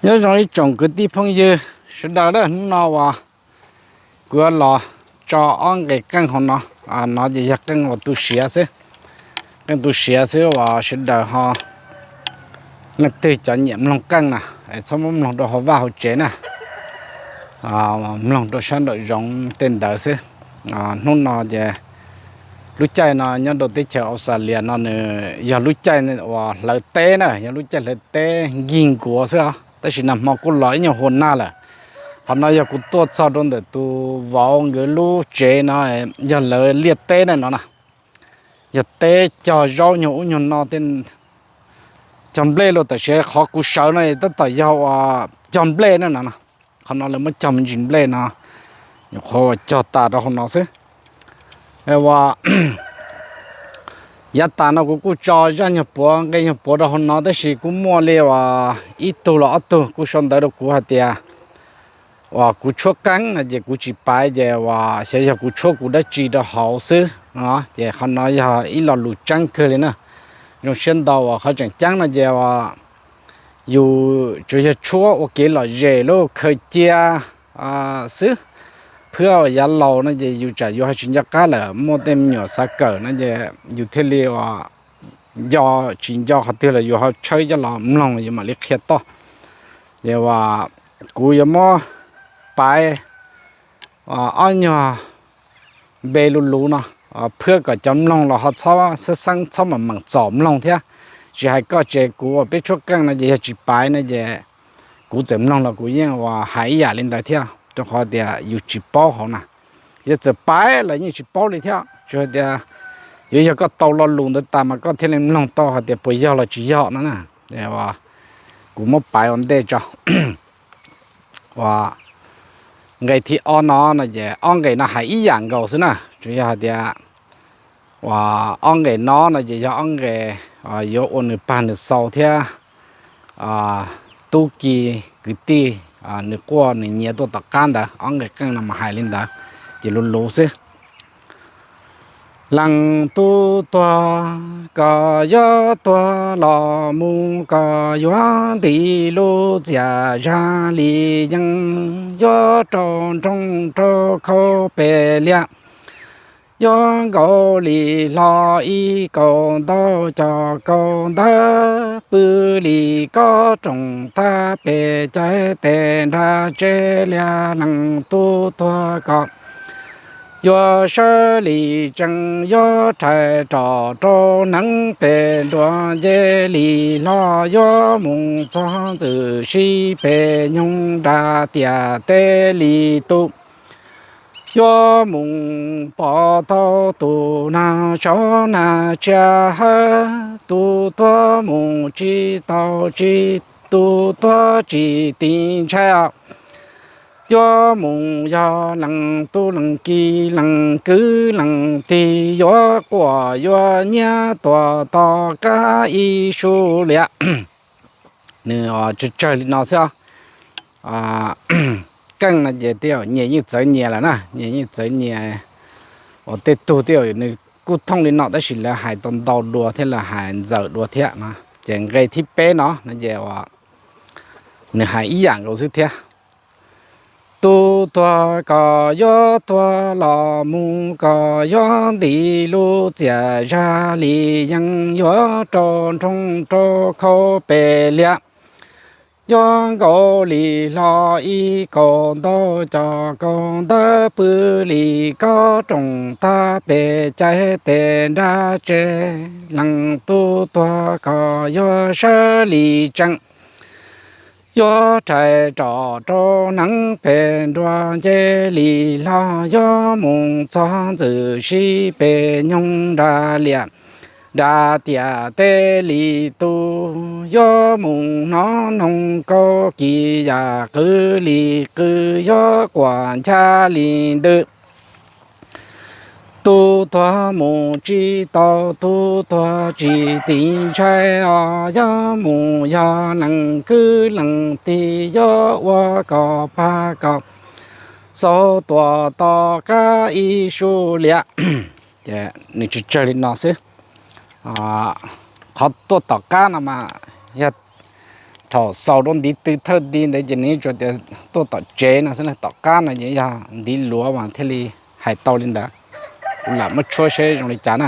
Nyob zoo ib tsoom kwv tij phooj ywg sawv daws, hnub no uas kuv yuav los tso ob nqe qeej hauv no. No ces yog qeej uas tu siav xwb, qeej tu siav xwb uas sawv daws ho, leej twg cov nyiam mloog qeej na, txhob muab mloog rau hauv vaj hauv tsev na, mloog rau sab nraum zoov tej ntawd xwb. Hnub no ces lub caij no nyob rau teb chaws Australia no nws yog lub caij uas hlawv teb na, yog lub caij hlawv teb nkig nkuav xwb os, tab sis nag hmo kuj los ib nyuag hua nag lawm. Qhov no yog kuv tuaj txog rau ntawm tus vauv nkawd lub tsev no, yog lawv liaj teb na no na, yog teb cog zaub nyuag ub nyuag no, cog nplej los tam sim qhov kuv sawv no tab tom yog uas cog nplej na no. Qhov no lawv muab cog me ntsis nplej no, nyuam qhuav uas cog tas rau hauv no xwb. Uas yav tas no kuv kuj tso zaj nyuag puav nqe nyuag puav rau hauv no, tab sis kuj muaj li uas ib tug los ob tug kuj sau ntawv rau kuv hais tias uas kuv tshuab qeej no ces kuv tsis paiv, ces uas xyov yog kuv tshuab kuv dab tsi rau hauv xwb no. Ces qhov no yog ib lo lus tseeb kawg li na. Zoo siab ntau uas qhov tseem ceeb no ces uas yus tsuas yog tshuab ua kev lom zem lub khaws cia xwb. Phwb yav laus no ces yus tsam yus ho tsis nco qab lawm, muaj tej me nyuam xav kawm no ces yus thiaj li uas nco, tsis nco qhov twg los yus ho tshawb coj los mloog yus mam li qhia toj. Ces uas kuv yuav muab paiv ob nyuag npe luv luv no, phwb kom cov mloog los ho txhob xeeb xeeb txhob mam meem txom mloog thiab. Tsis hais koj ces kuv uas peb tshuab qeej no ces yog tsis paiv no ces kuv txawm mloog los kuv yeej uas hais ib yam li ntawd thiab, rau qhov tias yus tsis paub hauv na. Yog txawm paiv los yeej tsis paub li thiab, tsuas hais tias yuav yog koj tau lo lus ntawd tas mas koj thiaj li mloog tau hais tias puas yog los tsis yog no na. Kuv muab paiv ua ntej tso. Uas nqe thib ob no no ces ob nqe no hais ib yam nkaus xwb na, tsuas yog hais tias uas ob nqe no no ces yog ob nqe yuav ua nws pag nws xau thiab tub ki kwv tij nws quaj nws nyiav tuaj tom qab ntawd, ob nqe qeej no mas hais li ntawd ces luv luv xwb. Leej tub tuag, koj yuav tuag los mus, koj yuav nti lub txiaj zaj li yeeb, yuav rau nroog rau khau pes liaj, yuav nkaus li hlo ib kaus ntau cov kaus ntawd, pw li kob rooj tag pem caij tes nra tsev liaj. Leej tub tuag, koj yuav sawv li tsees, yuav rhais rov rau hneev pem nruas nce li hlo, yuav mus txog ntxwm sib pem nyoog nra tiam teb li tus, yuav mus pom tau tus nag saub nag tsiaj hawb. Tus tuag mus tsis tau tsis, tus tuag tsis tiv ntshai os. Yuav mus yog leej tub leej ki leej kwv leej tij, yuav quaj yuav nyiav tuaj tom qab ib su liam. Nws tsawg tsawg li no xwb. Qeej no ces tej zaum nyias yeej txawv nyias lawm na, nyias yeej txawv nyias. Uas tej tug tej zaum nws kuj thooj li no tab sis lawv hais tau ntau dua thiab lawv hais ntxaws dua thiab no. Ces nqe thib peb no no ces uas nws hais ib yam nkaus xwb thiab. Tus tuag, koj yuav tuag los mus, koj yuav nti lub txiaj zaj li yeeb, yuav rau nroog rau khau pes liaj, yuav nkaus li hlo ib kaus ntau cov kaus ntawd, pw li kob rooj tag pem caij tes nra tsev. Leej tub tuag, koj yuav sawv li tsees, yuav rhais rov rau hneev pem nruas nce li hlo, yuav mus txog ntxwm sib pem nyoog nra liam, nra tiam teb li tus, yuav mus hnov noog kaub kis yam qw li qw, yuav quaj ncha li ntws. Tus tuag mus tsis tau, tus tuag tsis tiv ntshai os, yuav mus yog leej kwv leej tij, yuav ua kom pag kom xau tuaj tom qab ib su liam. Ces nws tsawg tsawg li no xwb. Qhov tuaj tom qab no mas yog Thaum xaus rau ntiv tw thawj nti ntawd ces nws tsuas tias tuaj tom tsev no xwb na, tom qab no ces yog ntiv luav mas thiaj li hais tau li ntawd. Kuv lam muab tshuab seb zoo li cas na.